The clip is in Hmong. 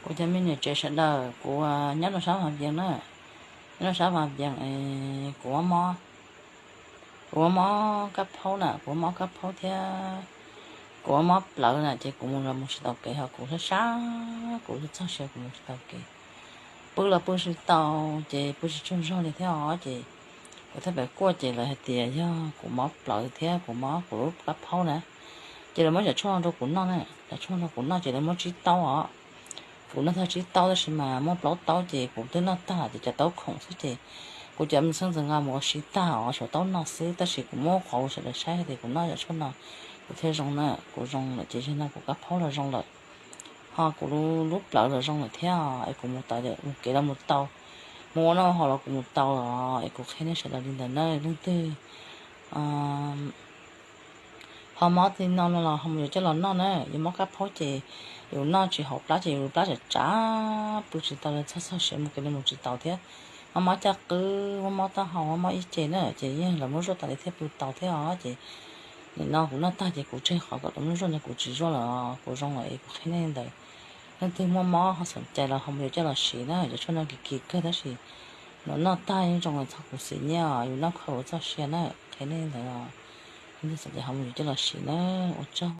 Kuv cov me niam tsev sawv daws, kuv nyob rau sab Vaj Vias na, nyob rau sab Vaj Vias, kuv muaj mob kab phaub na, kuv muaj mob kab phaub thiab kuv muaj mob plawv na, ces kuv mus los mus tsis tau kev, ho kuv sab sab, kuv txog siav kuv mus tsis tau kev, pw los pw tsis tau, ces pw tsis tsaug zog li thiab os. Ces kuv thiaj pem kuaj, ces lawv hais tias yog kuv mob plawv thiab kuv mob kuv lub kab phaub na. Ces lawv muab cov tshuaj no rau kuv noj na, cov tshuaj no rau kuv noj ces lawv muab tsib taub os. Kuv noj tag tsib taub tab sis mas muaj plaub taub ces kuv twb noj tag lawm, ces cov taub khoom xwb ces kuv cov me xeeb ntxwv nqa mus ua si tag os, tshuav taub no xwb. Tab sis kuv muab qhov ua sawv daws saib hais tias kuv noj cov tshuaj no kuv thiaj zoo na, kuv zoo lawm ces yog no kuv kab phaub los zoo lawm, ho kuv lub plawv los zoo lawm thiab, es kuv mus tau, mus kev los mus tau, mus ua noj ua haus los kuv mus tau los, es kuv qhia nej sawv daws li ntawd na. Leej twg ho mob li no no los ho mus yuav coj los noj na. Yus mob kab phaub ces yus noj tsis haum plab ces yus plab tsam tsav, pw tsis tau li, txog txog siav mus kev li mus tsis tau thiab. Mob mob caj qwb, mob mob taub hau, mob mob ib ce na, ces yeej lawv muab zuaj tas li thiaj pw tau thiab os. Ces nim no kuv noj tag ces kuv tseg qhov kom lawv muab zuaj no, kuv tsis zuaj lawm, kuv zoo lawm es kuv qhia nej li ntawd. Leej twg muaj mob ho xom cai los ho mus yuav coj los siv na, cov tshuaj no kim kim kawg tab sis noj tag yeej zoo, txhob khuv xim nyiaj, yus noj kho ua txoj sia na, qhia nej li ntawd os. Leej twg xom cai ho mus yuav coj los siv na, ua tsaug.